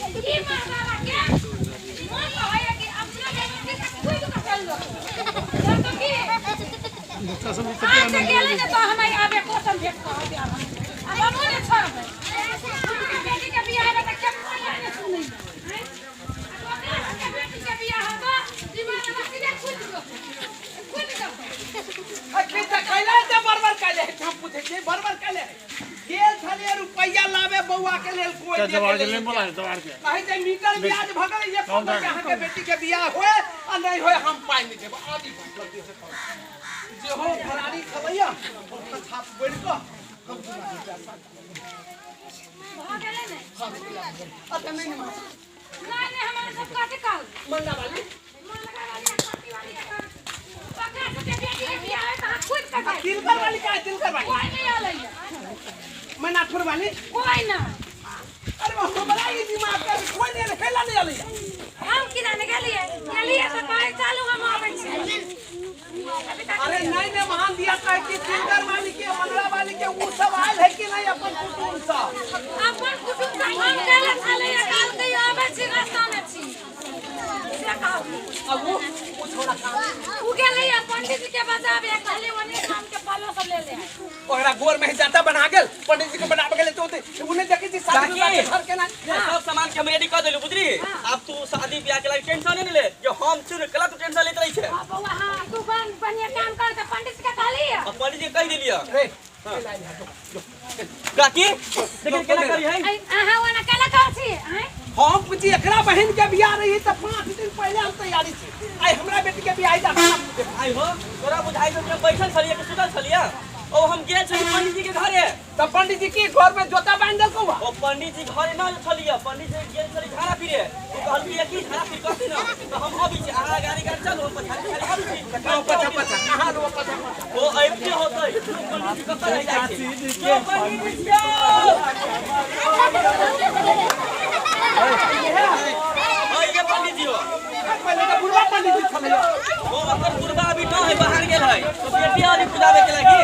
ई मर्दाना के मन कहैया कि अपना बेटी के कूद के चल दो चल तो की बच्चा सब आज से गेलै ने तो हम आबे कोसन भेट कह दे आब हमहूँ ने छोड़बै बेटी के बियाह हेबै तऽ केकरो नहि सुनै आँय? आ दोसरा के बेटी के बियाह हेतौ दिमाग सीधे खुलि जेतौ खुलि जेतौ। अखनी तऽ कैला तऽ बरबर कैले है हम पूछै छियै बरबर कैले है गेल छलियै रुपैआ लाबे बौआ के लेल कोई क्या दे जवार के के लेल नहीं बोला है जवार के कहै छै मीटर ब्याज भऽ गेलै एक कौन के अहाँके बेटी के बियाह होए आ नहि होए हम पाइ नहि देब आदि जे हो फरारी खबैया ओकर छाप बढ़ि कऽ हम भऽ गेलै ने? अच्छा नहि नहि नहि नहि हमरा सब कथी कहू मंगा वाली मन लगा वाली आ कथी वाली आ ओकरा सबके बेटी के बियाह है तऽ अहाँ खुद के आ तिलकर वाली का है तिलकर वाली कोई नहीं आलैया मनाथुर वाली कोई ना अरे वो हमरा ई दिमाग के कोई नहीं खेला नहीं आलैया हम की जाने गेलियै गेलियै तऽ कहै चलू हम आबै छी अभी तक अरे नहीं नहीं महान दिया कहे कि तिलकर वाली के मंगला वाली के वो सब आयल है कि नहीं अपन कुटुंब सब अपन कुटुम्ब से फोन कैले छलै काल के आबै छी रास्ता में छी से कहू अब वो छोड़ा काम उ गेलै पंडित जी के बजाबे कहले ओने काम के पालो सब ले ले ओकरा गोर में जाता बना गेल पंडित जी के बनाबे गेल तो उ नहीं देखै छी शादी विवाह के घर केना ये सब सामान के हम रेडी कर देलु बुझली आब तू शादी ब्याह के लागी टेंशन नहीं ले जो हम छी ने कला तू टेंशन लेत रही छे हाँ बौआ हाँ तू बन बढ़िया काम कर त पंडित जी के कहली अब पंडित जी के कह देलिए रे काकी देखिन केना करी है अहाँ ओना केला कहै छी आँय हम पूछी एकरा बहन के बियाह रही त 5 दिन पहले हम तैयारी छी आई हमरा बेटी के बियाह जा आई हो तोरा बुझाई तो हम बैठल छलिए कि सुतल छलिए ओ हम गेल छली पंडित जी के घरे त पंडित जी की घर में जोता बांध देलकौ ओ पंडित जी घरे न छलिए पंडित जी गेल छली झाड़ा फिरे ओ कहलकी कि झाड़ा फिर करती न तो हम अबै छी अहाँ गाड़ी गाड़ी चलू हम पछाड़ी पछाड़ी आबै छी कहाँ पछा पछा कहाँ रो पछा पछा ओ अबिते होतै पंडित जी कतऽ रहि जाइ छै यो पंडित जी ओ ये पंडित जी हो पहले त बुढ़वा पंडित जी छलै ओ ओकर बुढ़बा अभी न है बाहर गेल है तो बेटी वाली पूजाबे के लागी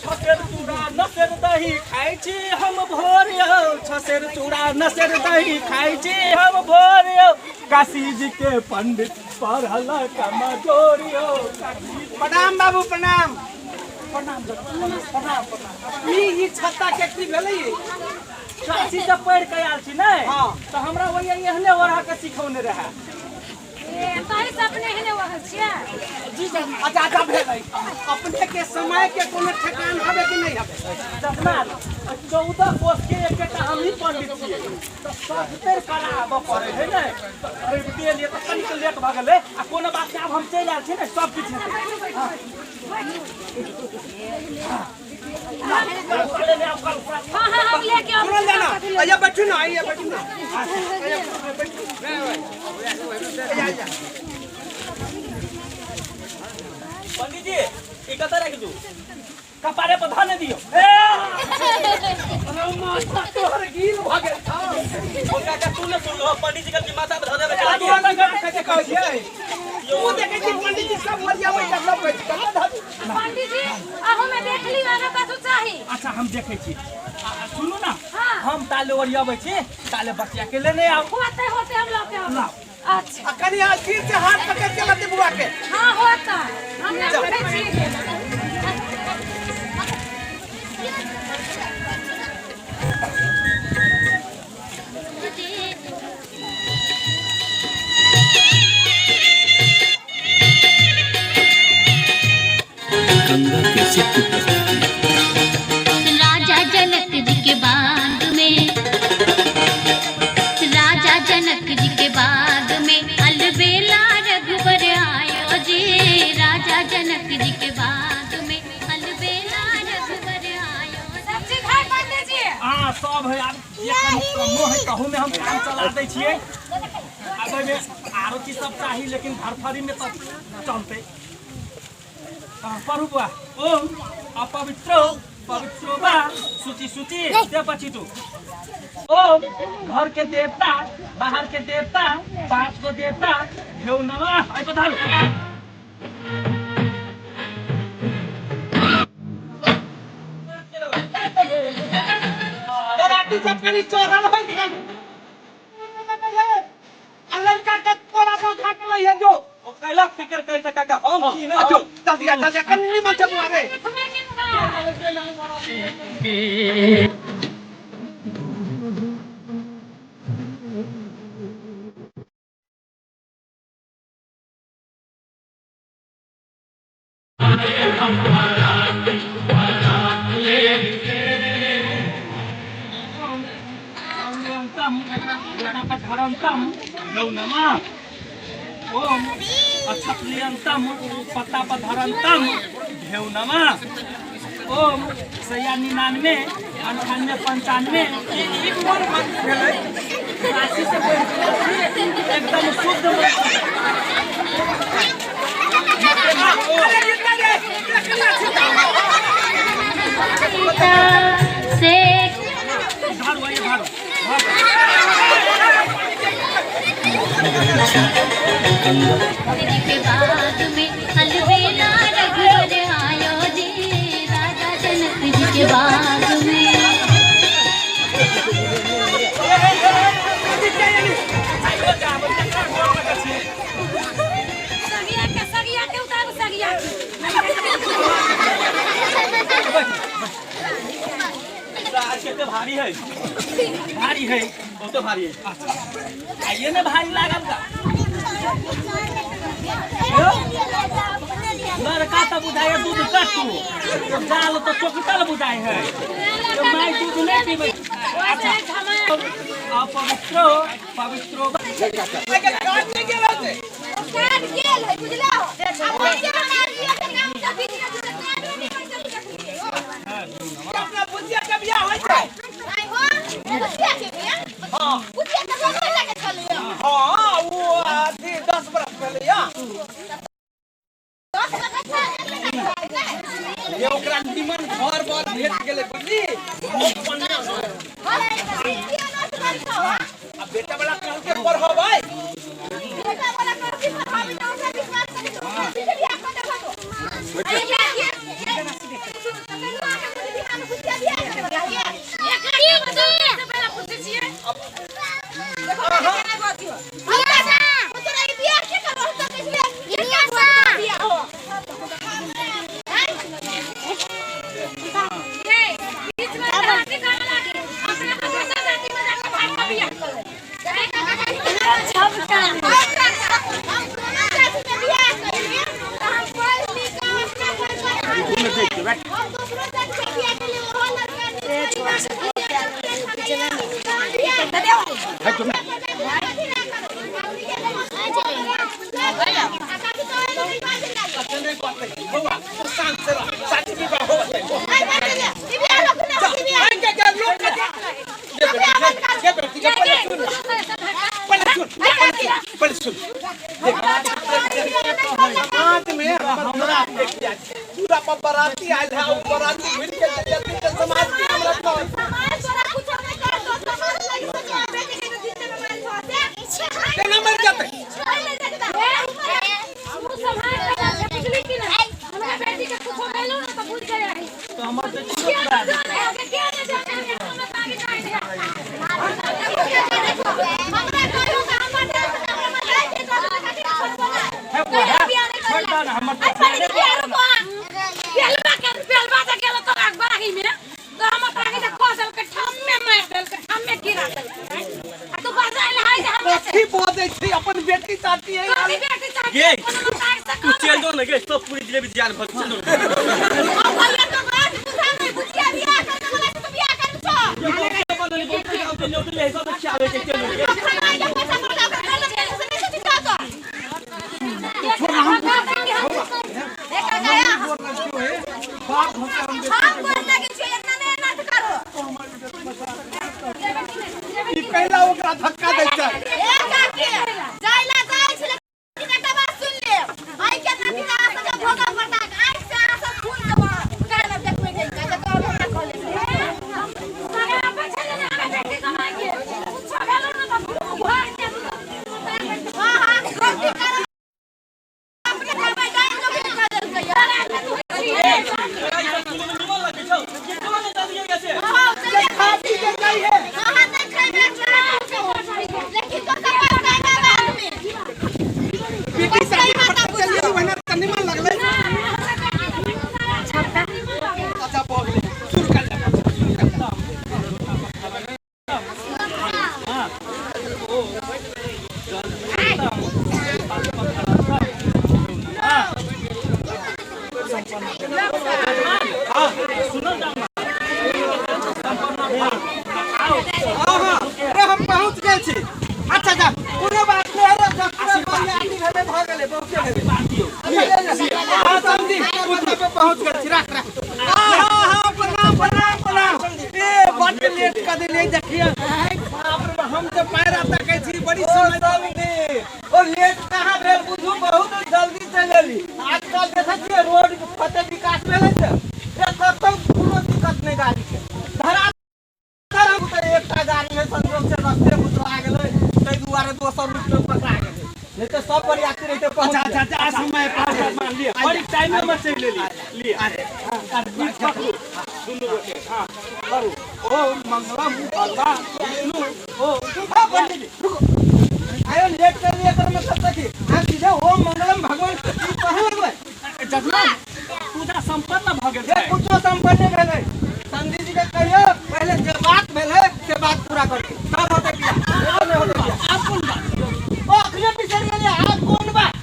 छसेर चूड़ा नसेर दही खाइ छी हम भोर यौ छसेर चूड़ा नसेर दही खाइ छी हम भोर यौ काशी जी के पंडित पढ़ल कमजोर यौ प्रणाम बाबू प्रणाम प्रणाम प्रणाम प्रणाम ई ई छत्ता के की भेलै ई? काशी से पढ़ि के आयल छी ने हाँ। तऽ हमरा ओहि एहने ओढ़ा के सिखौने रहए ए तही से अपने हेने वहल छियै अच्छा अच्छा भेलै अपने के समय के कोनो ठेकान हवे कि नहीं हवे जतना 14 कोस के एकटा हमही पंडित छियै तऽ सबतर कराबऽ पड़ै है ने तऽ अरबिते एलियै तऽ कनिक लेट भऽ गेलै आ कोनो बात नहि आब हम चलि आयल छी ने सब किछु हेतै हाँ हाँ हम लेके आबै सुनल जाना आइए बैठू ना आइए बैठू ना आइए बैठू आइए पंडित जी ई कतऽ राखि दू कपारे पर धऽ नहि दियौ ए अरे माथा तोहर गील भऽ गेल छौ हुनका के तू ने सुनलो पंडित जी के माथा पर धऽ देबे के लागी तोरा लग के कहै छियै ओ देखै छी पंडित जी सब मरियाबै छै सब कहै छै कतऽ धऽ पंडित जी अहू में देख ली अगर कथू चाही अच्छा हम देखै छी आ, सुनू ना हाँ। हम ताले ओरियाबै छी ताले बचिया के लेने आउ होते होते हम लौटे आबै। अच्छा आ कनि अहाँ सिर से हाथ पकड़ के लते बुआ के हाँ होता हम ना उठै छी गंगा कैसेट की प्रस्तुति। राजा जनक जी के बाग में, राजा जनक जी के बाग में अलबेला रघुबर आयो जी। राजा जनक जी के बाग में अलबेला रघुबर आयो। सब चीज है पंडित जी? हाँ सब है। आब जे कनि कमो है तहू में हम काम चला दै छियै। आब एहिमे आरो चीज सब चाही लेकिन धरफड़ी में तऽ चलतै। हाँ, पढ़ू बुआ। ओम अपवित्रो पवित्रो बा शुचि शुचि दे पछी तू। ओम घर के देवता बाहर के देवता 5 गो देवता भेउ नमः। एहि पर धरू। बेटी सब कनी चढ़ल होय छै आ लड़का के कोला पर उठा के लइहे जो। ओ कैला फिकर करै छै काका, हम छी ना। जो जल्दी आ जल्दी आ, कनी निमन से बुआ रे। ओम अक्षतलियंतम पत्तापधरंतम भेउ नमः। ओम सैया 99 98 95। ई कोन मंत्र भेलै? राशि से एकदम शुद्ध मंत्र। अरे ई करे देखना छी। से धारू आइए धारू। जी के बाग में अलबेला रघुवर आयो जी, राजा जनक जी के बाग में। सगिया के, सगिया के उतारू, सगिया के। आज कते भारी है, भारी है, बहुते भारी है। आइए ने भारी लागल का लड़का तो बुझाए दूध कट्टू, जाल तो चोकटल बुझाए है, तो माय दूध नहीं पीबै। अच्छा, अपवित्रो पवित्रो। के काट नहीं गेल होते? काट गेल है बुझला हो। आ पैसा हमरा दिया के नाम से बीच में दूध काट नहीं कर सकलिए हो। अपना बुचिया के बियाह होय छै। आई हो बुचिया के बियाह? हां। बुचिया के बियाह लगे छलिए? हां, वो अथी 10 बरस पहले या 10 बरस पहले। ये ओकरा निमन घर बर भेट गेलै बुझली। आ बेटा वाला कहल के पढ़बै। बेटा वाला कहल पढ़ाबी त ओकरा विश्वास करी त ओकरा पीछे बियाह कर देबो। अरे ये पहला पूछै छियै। ये बीच में जाति करे लागी, अपने को दोसर जाति में जाके भाई का बियाह कर ले। अच्छा नहीं बात नहीं बउआ, तू शांत से रह, शादी विवाह होतै। के के लोग के के बेटी के पहले सुन, पहले सुन, पहले सुन। समाज में हमरा पूरा पर बराती आयल है, उ बराती घुर के चल जाती त समाज के हमरा कहत। केना मर जाते? तू सम्हाल के राख, बुझली कि नहीं? हमरा बेटी के कुछो भेलो ना तो बुझ गया रही। तो हमर बेटी क्या न जाने होगे, क्या न जाने होगे, हम ताकि जाए थे। है बुआ है, छोड़ दो ना हमर तो बेलवा के बेलवा से गेलो तो अकबर ही में तो हम ताकि से खोसल के ठम में मार देल के ठम में गिरा देल। आ तू बजाय लहाई जे हमरा से। कथी बजै छै अपन बेटी चाहती है। कथी बेटी चाहती गे, कोनो मतार से तू कम चल दो ना गे, सब पूरी जिलेबी जान भर चल दो। ई कैला ओकरा धक्का दै छै? पहुंच गेल छी। राख राख। हां हां हां, प्रणाम प्रणाम प्रणाम। ए बड लेट क देलियै, देखिए बाप रे, हम तऽ पैरा तकै छी बड़ी समय समझी। ओ लेट कहाँ भेल बुझू, बहुत जल्दी चलि एली। आजकल देखै छियै रोड कते विकास भेलै से, ए कतौ कोनो दिक्कत नहि गाड़ी के, धराधर। हम तऽ एकटा गाड़ी है, संजोग से रस्ते उतरा गेलै, ताहि दुआरे दोसर रूट पे पकड़ा गेलै, नहि तऽ सब बरियाती रहिते पहुँच। अच्छा अच्छा अच्छा, समय पर मान लिअ, बड़ी टाइम में चलि एली। लिअ, अरे पकड़ू दुनू गोटे। हां करू। ओम मंगलम भगवान विष्णु ओम। हाँ, पंडित जी रुको, आयो लेट कर लिया कर, मतलब कथी? अहाँ सीधे ओम मंगलम भगवान ई कहे लगबै? जजमान, पूजा संपन्न भऽ गेल जे छै। कुछो संपन्न नहि भेलै। संधि जी के कहियो पहिले जे बात भेलै से बात पूरा करके तब होतै बियाह, एगो नहि होतै बियाह। आब कोन बात? ओ अखने बिसरि गेलियै आब कोन बात।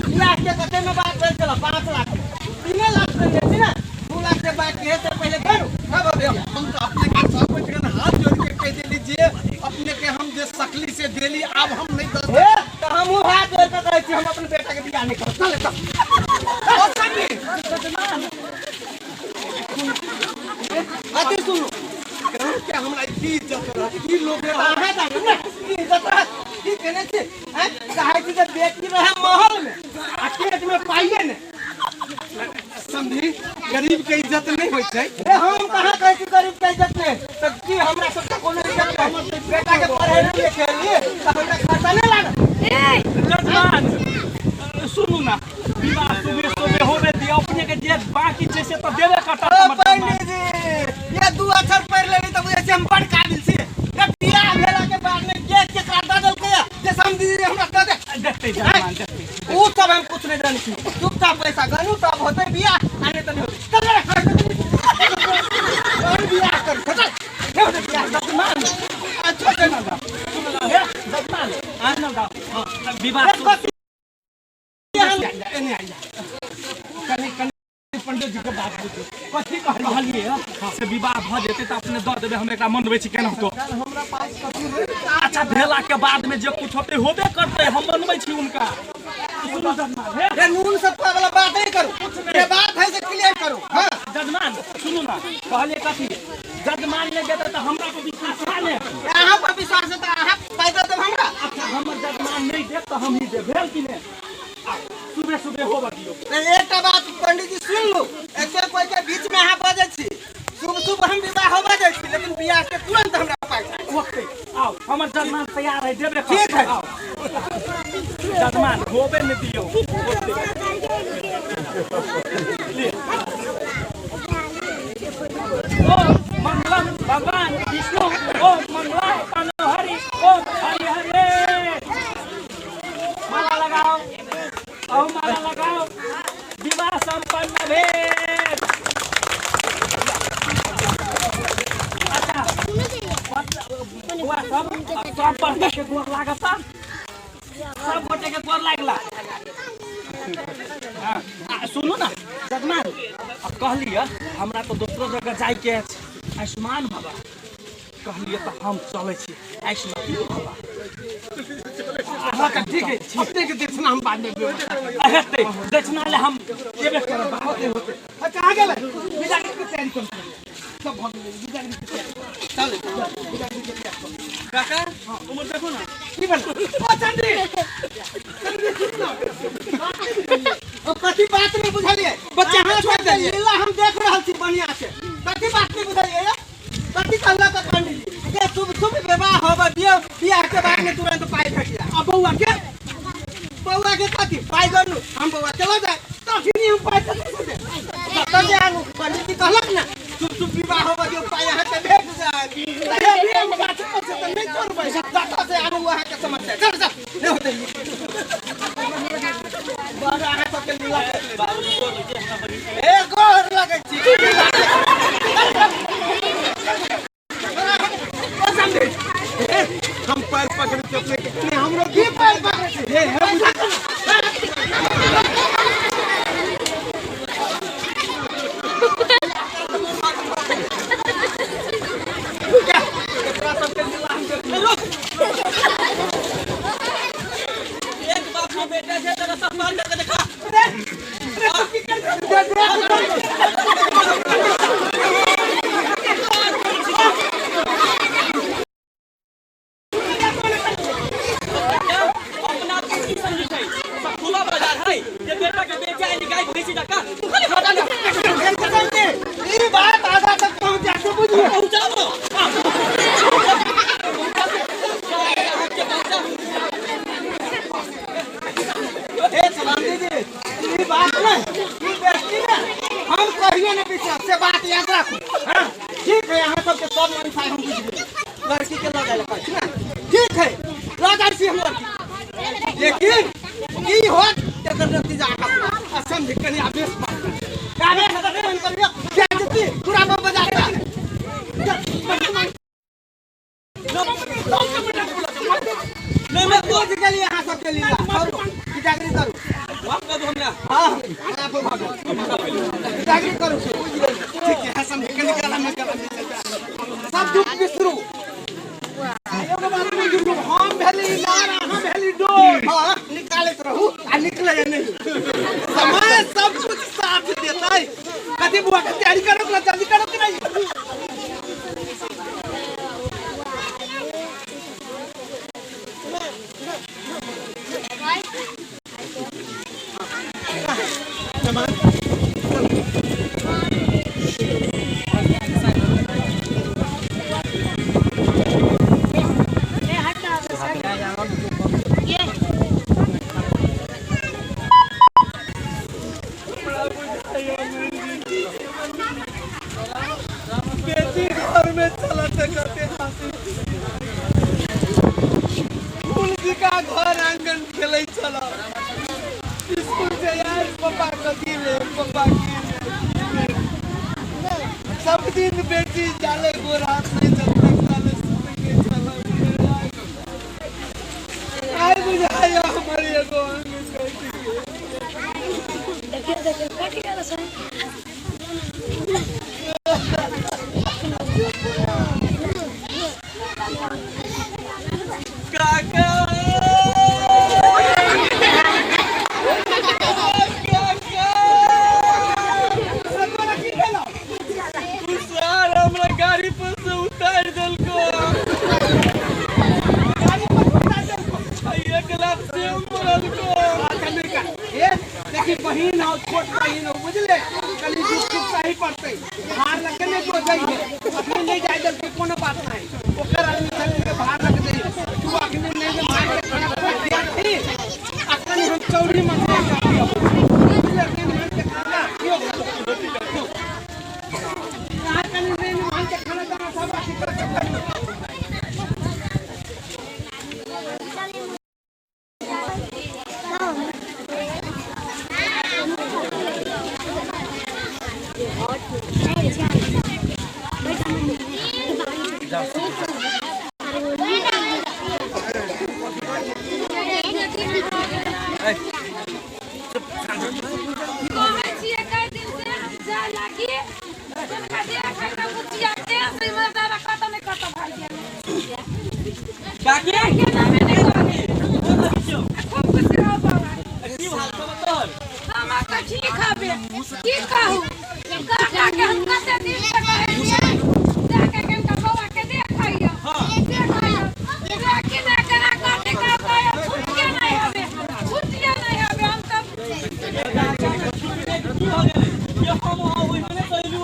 बियाह के कते में बात भेल छल? 5 लाख में 3 लाख देने छी ने, 2 लाख के बाकी है, से पहिले करू तब होतै बियाह। हम तो अपने के सब गोटेगन हाथ जोड़ के कह देली जे अपने के हम जे सकली से देली, आब हम नहीं दऽ। हे तऽ हमहूँ हाथ जोड़ के कहै छी, हम अपन बेटा के बियाह नहि करब। चल चल। ओ संगी। अति सुनू। गाँव के हमरा की इज्जत रहत, की लोग तऽ अहाँ जानू ने की इज्जत रहत, की केने छी? आँय, कहै छी जे बेटी रहे महल में आ पेट में पाइए ने। समझी, गरीब के इज्जत नहीं होइ छै। ए हम कहाँ कहै छी गरीब के इज्जत नहि? तऽ की हमरा सबके कोनो इज्जत नहि? बेटा के पढ़े नहि लिखेलियै तऽ हमरा खर्चा नहि लागल? जजमान, सुनू ना, विवाह सुबह सुबह होबे दियौ, अपने के जे बाकी छै से तऽ देबे करता। ओ हमर जजमान। पंडित जी, ये दू अक्षर पढ़ि लेली तऽ बुझै छी हम बड़ काबिल छी। ये बियाह भेला के बाद में के केकरा दऽ देलकै या जे समधी जी हमरा दऽ दे? देखतै जजमान, देखतै। उ सब हम कुछ नहीं जानै छी। चुपचाप पैसा गनू तब होतै बियाह, आ नहि तऽ नहि होतै। चल रे, और बियाह कर, चल नहि होतै बियाह। जजमान, अच्छा चल। हे जजमान, आनल दाও। हाँ, विवाह ए, कथी? एने आइया, कनि कनि पंडित जी के बात बुझू, कथी कहलियै? कहलियै से विवाह भऽ जेतै तऽ अपने दऽ देबै, हम एकरा मनबै छी केनाहितो। हमरा पास कथी नहि। अच्छा, भेला के बाद में जे कुछ होतै होबे करतै, हम मनबै छी हुनका। सुनू जजमान, हे। ए नून सतुआ वाला बात नहीं करू, जे बात है से क्लियर करू। हाँ। जजमान, सुनू ना, कहलियै कथी? जजमान नहि देतै तऽ हमरा पर विश्वास है ने? अहाँ पर विश्वास है तऽ अहाँ पाइ दऽ देब हमरा। अच्छा, हमर जजमान नहि देत तऽ हम ही देब, भेल कि नहि? आ, सुबह सुबह होबऽ दियौ। नहीं, एकटा बात पंडित जी सुन लू, एते कोई के बीच में अहाँ बजै छी। शुभ शुभ हम विवाह होबऽ दै छी, लेकिन बियाह के तुरंत हमरा पाइ चाही। ओके, आओ, हमर जजमान तैयार है, देबे करतै। ठीक है। आओ जजमान, होबे नहि दियौ। ओते। लिअ। ओम मंगलम भगवान विष्णु ओम मंगलाय तनुहरि ओम हरि हरे। माला लगाओ, अहू माला लगाओ। विवाह संपन्न भेल। अच्छा बौआ सब, सब बड़का के गोर लागत, सब गोटे के गोर लागला। हाँ, आ, सुनू ना जजमान, अब कहलियै हमरा तऽ दोसरो जगह जाइके अछि। आयुष्मान बाबा, कहलियै तऽ हम चलै छी। आयुष्मान बाबा। अहाँके ठीक है, अपने के दक्षिणा हम बाद में व्यवस्था करब। हेतै, दक्षिणा ले हम देबे करब। होते होते। अच्छा, कहाँ गेलै? बिदागरी के तैयारी करू, सब भऽ गेलै, बिदागरी के तैयारी चल, बिदागरी के तैयारी करू। काका। उमर देखू ना। की भेल? ओ चंद्री, चंद्री, सुन ना। ओ कथी बात नहीं बुझलियै? बच्चा अहाँ के छोड़ि सबके देलियै। लीला हम देख रहल छी बढ़िया से। कथी बात नहीं बुझलियै ये? कथी कहलक पंडित जी? जे शुभ शुभ विवाह होबऽ दियौ, बियाह के बाद में तुरंत पाइ भेट जाय। आ बौआ के? बौआ के कथी? पाइ गनू, हम बौआ चला जाय तखनी हम पाइ कथी से देब? कतऽ जे आनू? पंडित जी कहलक ने शुभ शुभ विवाह होबऽ दियौ, पाइ अहाँके भेट जाय। तऽ अभी हम गाछ पर से तऽ नहि तोड़बै, कतऽ से आनू अहाँके समस्या। चल चल, नहि होतै। बड़ अहाँ सबके लीला देख लेबै। ए गोर लगै छी। ओ चंद्री, हे, हम पैर पकड़ के अपने के नहीं, हमरो की पैर पकड़ै छी? हे हे बुझा। एकरा सबके लीला हम देख लेबै। एक बाप के बेटा छै, तेरा सब पार करके देखा। रे, तू की करै छी? ठीक है, अहाँ सबके सब मनसा हम बुझि गेलियै। लड़की के लऽ जाइ लए कहै छी ने, ठीक है, लऽ जाइ छी हम लड़की, लेकिन की होत तेकर नतीजा अहाँ आ समझी। कनि आवेश बात करू। आवेश एहन करियौ, बेइज्जती पूरा बजा कऽ नहीं मैं बुझि गेलियै अहाँ सबके लीला। करू बिदागरी करू। माफ कर दो हमरा। हाँ, माफ भऽ गेल। बिदागरी करू। ठीक है, समझे, कनि गला में गला मिल सब दुख बिसरू। एगो बात बुझलू, हम भेली नार, अहाँ भेली डोर। हाँ, निकालैत रहू आ निकलै नहि। समय सब कुछ साथ देतै। कथी बुआ के तैयारी करो कि ना, जल्दी करो कि नहीं? बेटी घर में चलते करते हंसी फूल जी का घर आंगन खेलै छल। स्कूल से यार पापा कथी ले, पापा की ले, सब दिन बेटी जाले गोर हाथ नहीं चलते साले सुन के चल। आइ बुझाया हमर एगो अंग कटि गेल। देखियौ देखियौ, कटि गेल छै। काका, तोरा की भेलौ? तुषार हमरा गाड़ी पर से उतारि देलको। गाड़ी पर उतार देलको? आ 1 लाख सेव मरलको। अच्छा लड़का, ए देखी, बहिन हो, छोट बहिन हो, बुझले, कनि दुख सुख सही पड़तै। भार लगे नहीं तो जाइ है, अखनी नहीं जाय देलकै, कोनो बात नहीं। ओकर आदमी छलै के भार रख दे। तू अखनी नहीं जे मार के खाना दिया थी। आ कनि हम चौरी मंगा के पियब, बुझले? कनि मान के खाना पियो। कहाँ कनि नहीं मान के खाना दाना सब अथी कर के करू। कहै छियै कई दिन से हम जाय लागी हुनका देखै तऽ बुचिया के से मर्दाना कतऽ नहि कतऽ भागि गेलै। काकी। के नामे नहि कहै। खूब खुश रहू बाबा। की हाल समाचार? हमरा तऽ ठीक हबे, की कहू काका के, हम कते दिन से कहै छियै जाके कनिका बौआ के देखैया देखैया, लेकिन एकरा कथी कहै, छुट्टिए नहि हबे, छुट्टिए नहि हबे। हम तऽ की हो गेलै ये? हम ओहिमे नहि कहलू।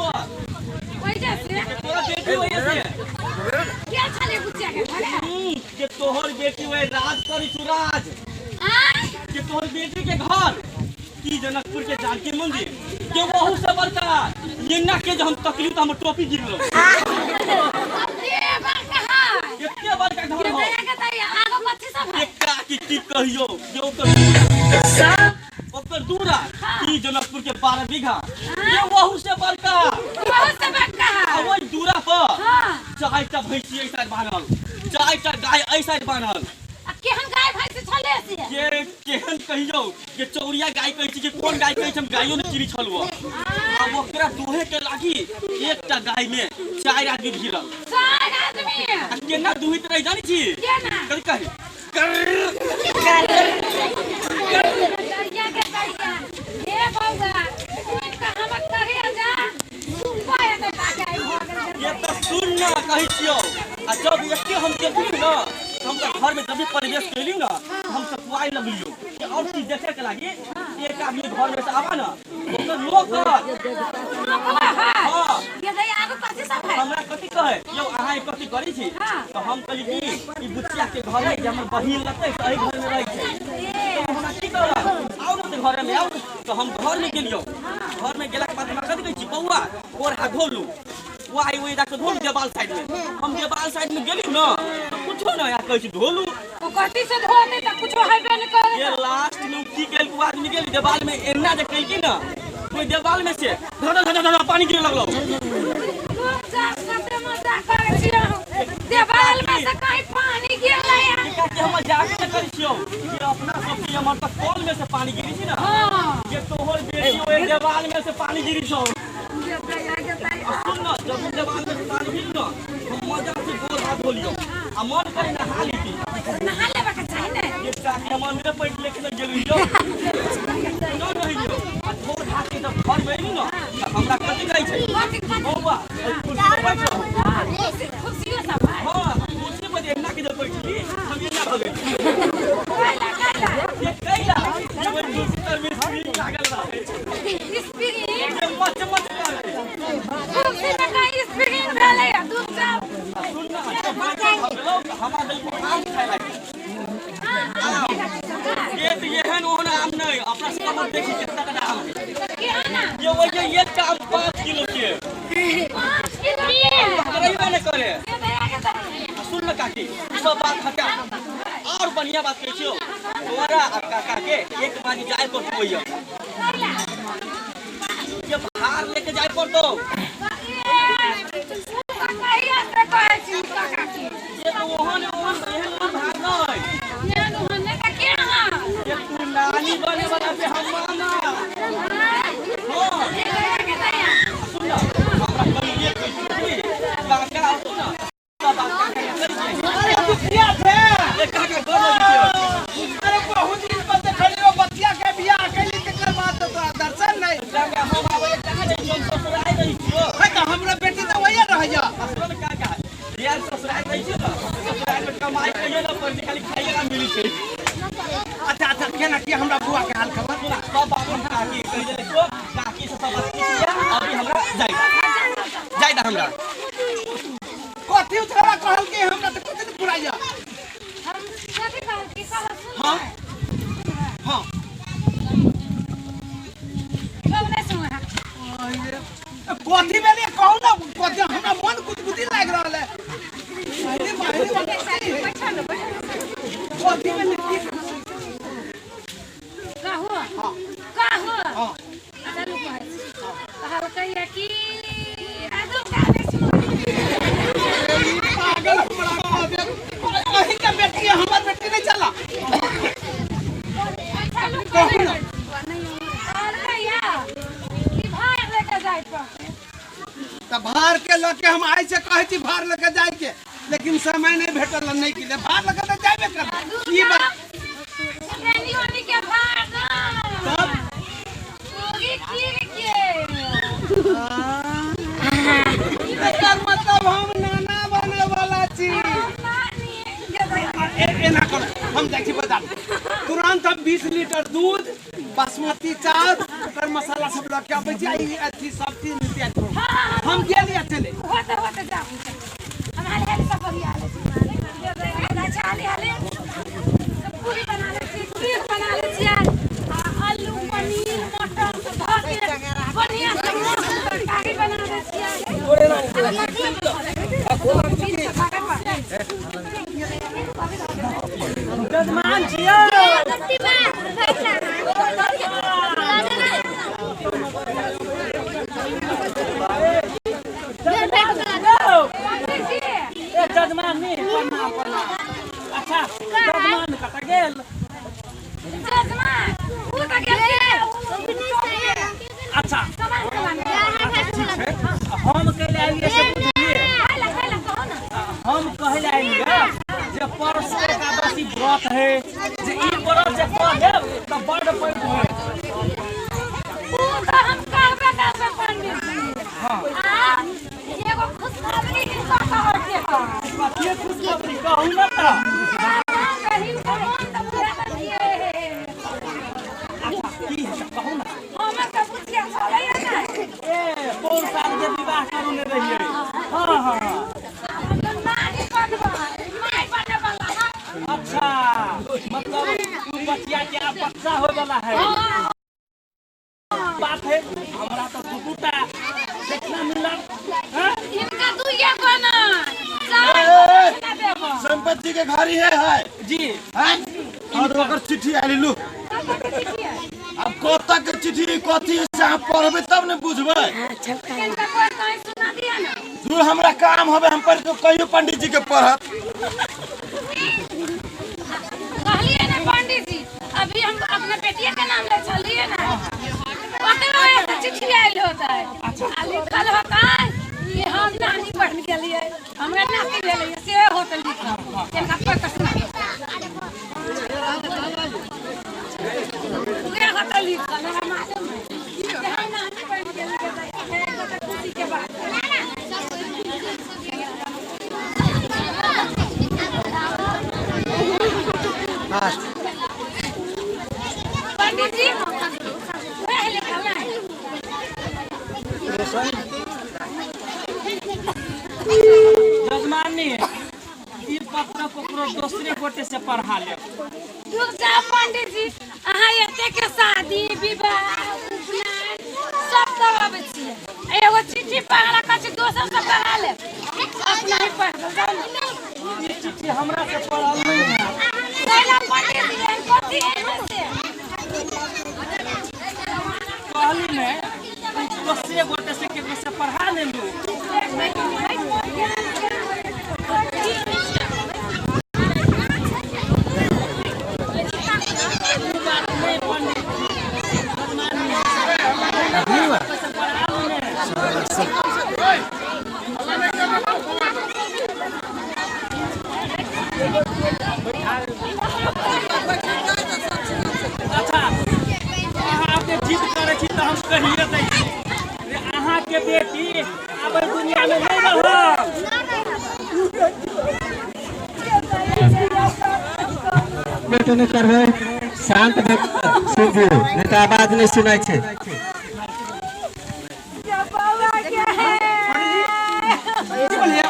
ओहि से तोरा बेटी वही से के छलै बुचिया के घरे? के तोहर बेटी वही राज करी छु राज। आँय? के तोहर बेटी के घर की जनकपुर के जानकी मंदिर के वहू से बड़का। एना के जे हम तकली तऽ हमर टोपी गिर गेल। के बड़का है? एते बड़का घर के हो। दया के दया, आगो कथी सब है? के काकी, की कहियो जे ओकर दूरा की जनकपुर के 12 बीघा के वहू से बड़का। बहुत से बड़का आ है। ओहि दूरा पर चारिटा भैंसी एहि साइड बान्हल, चारिटा गाय एहि साइड बान्हल। आ केहन गाय भैंस छलै से? के केहन कहियौ के चौरिया गाय कहै छी कि कोन गाय कहै छै, हम गायो नहि चिन्है छलहुँ। आ ओकरा दोहे के लागी एकटा गाय में चारि आदमी भिड़ल। चारि आदमी? आ केना दुहित रही जानै छी? केना? कथी कही कर्र। दैया के दैया, हे बौआ, सुनि कऽ हमर करेजा सुनबा एतै ताके आइ भऽ गेल। ये तऽ सुन न, कहै छियौ, आ जब एके हम देखली न, तऽ हम तऽ घर में जब भी प्रवेश कैली न, हम सकुआइ लगलियौ कि और चीज देखे के लागी। एक आदमी घर में से आवा न, ओकर लोग लोकवा है? हाँ। ये दैया, आगो कथी सब है? हमरा कथी कहे यौ, अहाँ ई कथी करै छी? तऽ हम कहली कि ई बुचिया के घर है, जे हमर बहिन लगतै से एहि घर में रहै छै। तऽ हमरा की कहलक, आउ ने तऽ घर में आउ। तऽ हम घर में गेलियौ। घर में गेलाके बाद हमरा कथी कहै छी, बौआ, गोर हाथ धोलू। वो आई वही जाके धोलू देवाल साइड में। हम देवाल साइड में गेली न तो कुछो न, या कहै छी धोलू। ओ कथी से धोते त कुछो हेबे न करे। ये लास्ट में की केल को आदमी गेली देवाल में एना जे कैलकी न, कोई देवाल में से धड़ धड़ धड़ पानी गिरे लगलो। लोग जा कते मजा करै छी अहाँ। देवाल में से कहीं पानी गिरलै हन। काकी हम मजाक न करै छियौ, ये अपना सब के हमर त कल में से पानी गिरी छी न। हां। ये तोहर बेटी ओए देवाल में से पानी गिरी छौ। आ सुन न, जब हम देवाल में से पानी गिरी न, हम मजा से गोर हाथ धो लियौ आ मन करे नहा लीती। नहा लेबा के चाही ने। ये काकी हम अंदर पैट लेके न गेलियौ न रहियौ। आ धो धा के जब घर में एली न त हमरा कथी कहै छै, बौआ एहि कुर्सी पर बैठ रहू। कुर्सियो सब है। हां, कुर्सी पर एना के जब बैठली हम एना भऽ गेली। कैला कैला ये कैला जे ओहि कुर्सी तर में स्प्रिंग लागल रहै। स्प्रिंग? जे मच मच करै। कुर्सी में कहीं स्प्रिंग भेलै आ दूध जाओ। सुन न, जब बैठल भऽ गेलौ तऽ हमरा देलकौ आम खाय लागी। ये तऽ एहन ओहन आम नहि, अपना सबके देखी कितना का आम है। के आना? ये वही एक आम 5 किलो के। 5 किलो के? पकड़ैबे नहि करे। के दया के दया। आ सुन न काकी, ई सब बात हटा, और बढ़िया बात कहै छियौ, तोरा आ काका के एक बारी जाय पड़तौ ओइया। ये भार लेके जाय पड़तौ। कहिया से कहै छी काका के? ये तो ओहन ओहन एहन ओहन भार नहि। एहन ओहन नहि तऽ के अहाँ? ये तू नानी बने वाला से हम मामा। हाँ। के दया के दया। सुन न, हमरा कहिए कहै छियौ की काका होतौ न, सब बात काका के कहि दियै। अरे दुखिया छै। ए काका गोर लगै छियौ। अरे बहुत दिन पर देखलियो, बचिया के बियाह कैली तकर बाद तो तोरा दर्शन नहीं। काका हम आबै कहाँ जाइ छियौ, हम ससुराल रहै छियौ। है तऽ हमरा बेटी तऽ वही रहैया। आ सुन न काका, बियाह ससुराल रहै छियौ न, ससुराल में कमाई कहियो न पड़ै छै, खाली खाइए ला मिलै छै। अच्छा अच्छा, केना की हमरा बुआ के हाल खबर? सुन, सब बात हम काकी के कहि देने छियौ, काकी से सब बात पूछि लिअ, अभी हमरा जाय दे। जाय दे हमरा। कथी उछाड़ा कहल के हमरा तऽ कुछ नहीं पुराइया। हम कथी कहल की कहल सुन। हाँ हाँ। लोग नहीं सुनै है। कथी भेलै कहू ना, कथी हमरा मन गुदगुदी लागि रहल है। अरे बाहरे कथी भेलै की? कहू कहू। हाँ। चलू कहै छी। कहलकै कि आजो काले सुन। पागल हमरा कह देल। अहीं के बेटी है, हमर बेटी नहीं चला। चलू कहू ना। कहलकै कि भार लेके जाय पड़तै। तऽ भार के लऽ के हम आइ से कहै छी भार लऽ के जाय के, लेकिन समय नहीं भेटल, नहीं गेलै। भार लऽ के तऽ जाबे करबै। ई बात एनी ओनी के भार ना। तब? पूरी खीर के। एकर मतलब हम नाना बने वाला छी। एना करू, हम जाइ छी बाजार तुरंत, हम 20 लीटर दूध, बासमती चाउर, ओकर मसाला सब लऽ के अबै छी। आ ई अथी सब चीज नित्या करू। हम गेलियै चले। होते होते जाऊ। हम हाले हाले सब बढ़िया ले छी। हाले हाले पूरी बना ले छी, खीर बना ले छी आ आलू पनीर मटर सब धऽ के बढ़िया से मस्त तरकारी बना दै छियै। जजमान छियै। ए जजमान नी, प्रणाम प्रणाम। अच्छा जजमान कतऽ गेल? जजमान उ तऽ गेल अच्छा सामान सामान। ठीक छै, हम कहै लए एलियै से बुझलियै? खाइ ला खाइ ला कहू ना। हम कहै लए एलियै जे परसू एकादशी व्रत है, जे ई व्रत जे कऽ लेब तऽ बड्ड पैघ होय। उ तऽ हम कहबे करबै पंडित जी। आ एगो खुशखबरी हिनका कहै के है। कथिए खुशखबरी कहू न तऽ। हिनकर मन तऽ पूरा देलियै। अच्छा की है तऽ कहू न। हमर तऽ बुचिया छलैया ने। ए पौर साल जे विवाह करोने रहियै? हाँ हाँ हाँ। हम तऽ नानी बनबै, माय बने वाला है। अच्छा, मतलब उ बचिया के आब बच्चा होय वाला है। बात है, हमरा तऽ दू दूटा देखना मिलल। हाँ? ई पंडित जी के घर ही है है जी। हैं? और ओकर चिट्ठी आयल लू। अब कत के चिट्ठी कथी से अहाँ पढ़बै तब ने बुझबै। कनिका पढ़ कहीं सुना दिया ना। दूर हमरा काम होबे, हम पढ़ के कहियो पंडित जी के पढ़त। कहलिए ना पंडित जी, अभी हम अपने बेटिया के नाम ले चलिए ना, ओकरो एक चिट्ठी आयल होता है। आ लिखल होता है कि हम नानी बन गेलिए, हमरा नाती भेलै, से होता लिखल। कनिका पढ़ के सुना। उहे होता लिखल, हमरा मालूम है कि हम नानी बन गेलिए, तऽ खुशी के बात है। पंडित जी वह लिखल है। यजमानी, ई पत्र ककरो दोसरे गोटे से पढ़ा लेब। रुक जाओ पंडित जी, अहाँ एते के शादी विवाह उपनयन सब करबै छियै, एगो चिट्ठी पढ़ला कहै छी दोसर से पढ़ा लेब, अपना ही पढ़ दो जाउ ने। ई चिट्ठी हमरा से पढ़ल नहीं है। कैला पंडित जी, एहन कथी है से? कहली ने दोसरे गोटे से केकरो से पढ़ा लेलू। ई बात नहीं पंडित जी, यजमानी से पढ़ा लू ने। अच्छा, अहाँ अपने जिद करै छी तऽ हम कहिए दै छी जे अहाँके बेटी आब एहि दुनियामे नहि रहल। बेटो नहि करबै, शांत भऽ सुनबू, नहि तऽ आवाज नहि सुनाइ छै। की बोलिए,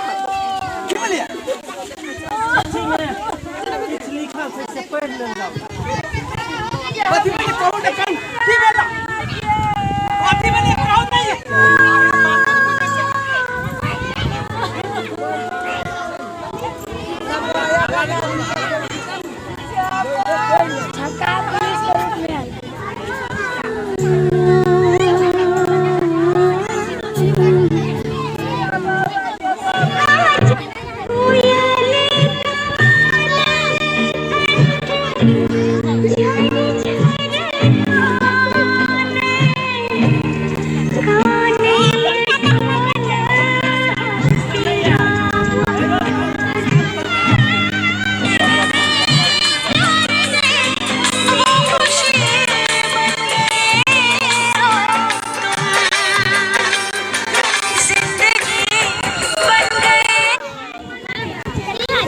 की बोलिए? किछु लिखल छै से पढ़ि लेल जाउ। कथी भेलै कहू ने कन, की भेल? कथी भेलै कहू नहि। छक्का पुलिस के रूप में आई।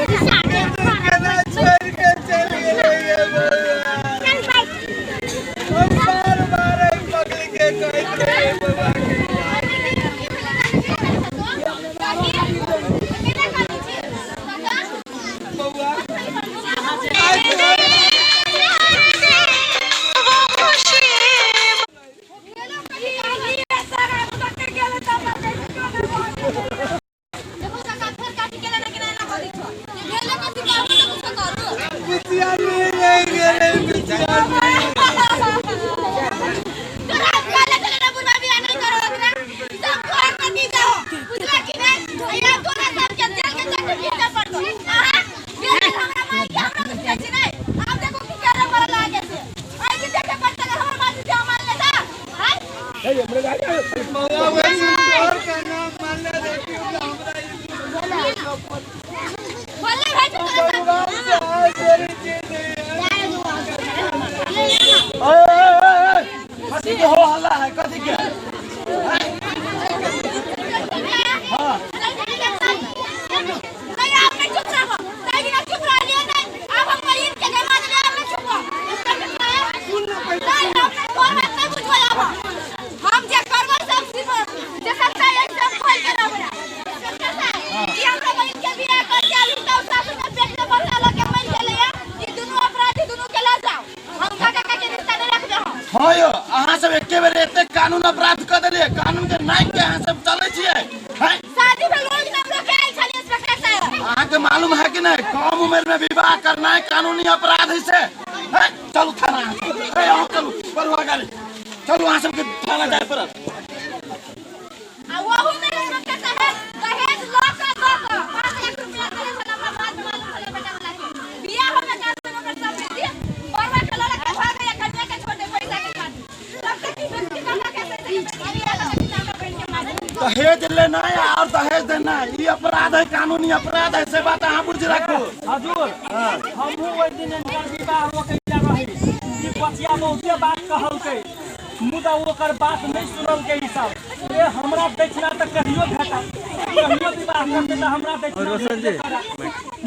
केना छोड़ि के चलि गेलै ये बौआ? हम बार बार एहि पगली के कहैत रहियै बौआ के। बौआ आइ तोहर बिटिया नहीं रहि गेलै, बिटिया नहीं। बौआ वही तोहर कहना मानले रहितियौ तऽ हमरा ई दुख नहि देखऽ पड़तै। भगवान से हाथ जोड़ै छियै जे एहन ए, ए, ए, ए, कथी के हो हल्ला है, कथी के? हम जे करबै सब सिर्फ जे सच्चाई है सब खोल के रहबै। ई हमरा बहिन के बियाह करके अभी तक सासुर में पेट में बच्चा लऽ के मरि गेलैया। ई दुनू अपराधी दुनू के लऽ जाओ, हम काका के रिश्ता नहि रखबै हम। हाँ यौ, अहाँ सब एके बेर एते कानून अपराध कऽ देलियै, कानून के नाइक के अहाँ सब चलै छियै हैं? शादी भेल ओहि दिन हम लोग के आयल छलियै इंस्पेक्टर साहब। अहाँ अहाँके मालूम है कि नहीं कम उम्र में विवाह करना है कानूनी अपराध है से है, चलू थाना अहाँ सब। ए, अहाँ चलू बढ़ू गाड़ी चलू अहाँ सबके थाना जाय पड़त आ ओहू में इंस्पेक्टर साहब दहेज लऽ कऽ दऽ कऽ 5 लाख रुपया देने छल हमरा बाद में मालूम छलै बेटा वाला के बियाह होमे का से ओकर सब बेटी बरवा के लऽ के भाग गया कन्या के छोड़ दे पैसा के खातिर तब तक की बेटी काका कैसे से बेटी बियाह लगा के हमरा बहन के मार दहेज लेना है और दहेज देना है ये अपराध है कानूनी अपराध है से बात अहाँ बुझ राखू हजूर हमहूँ ओहि दिन हिनकर विवाह रोकैला रही ई बचिया बहुते बात कहलकै मुदा ओकर बात नहि सुनलकै ई सब ए हमरा दक्षिणा तऽ कहियो भेटत कहियो विवाह करतै तऽ हमरा दक्षिणा भेटबे करत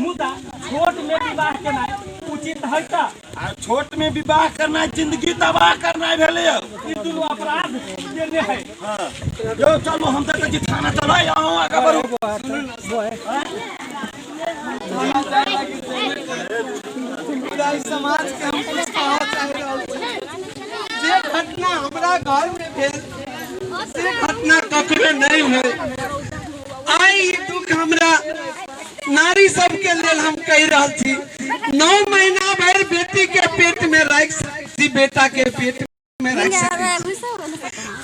मुदा छोट मे विवाह केनाइ उचित है तऽ आ छोट में विवाह करना जिंदगी तबाह करना भेलै यौ ई दुनू अपराध केने है यौ चलू हम तऽ कहै छी थाना चलो अहूँ आगाँ बढ़ू पूरा ई समाज के हम कुछ कहऽ चाहि रहल छी जे घटना हमरा घर में भेल से घटना ककरो नहीं भेल। आइ ई दुख हमरा नारी सबके लेल हम कहि रहल छी 9 महीना भरि बेटी के पेट में राखि सकै छी बेटा के पेट में राखि सकै छी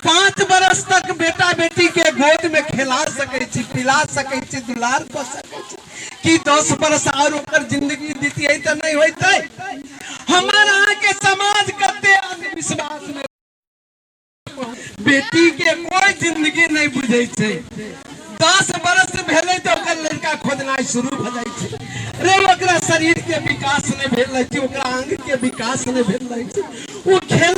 5 बरस तक बेटा बेटी के गोद में खेला सकै छी पिला सकै छी दुलार कऽ सकै छी कि 10 बरस और ओकर जिंदगी बीतियै तऽ नहि होइतै। हमर अहाँके समाज कते अंधविश्वास में बेटी के कोई जिंदगी नहीं बुझै छै। 10 बरस भेलै तऽ ओकर लड़का खोजनाइ शुरू भऽ जाइ छै। रे ओकरा शरीर के विकास नहीं भेल रहै छै, ओकरा अंग के विकास नहीं भेल रहै छै, ओ खेला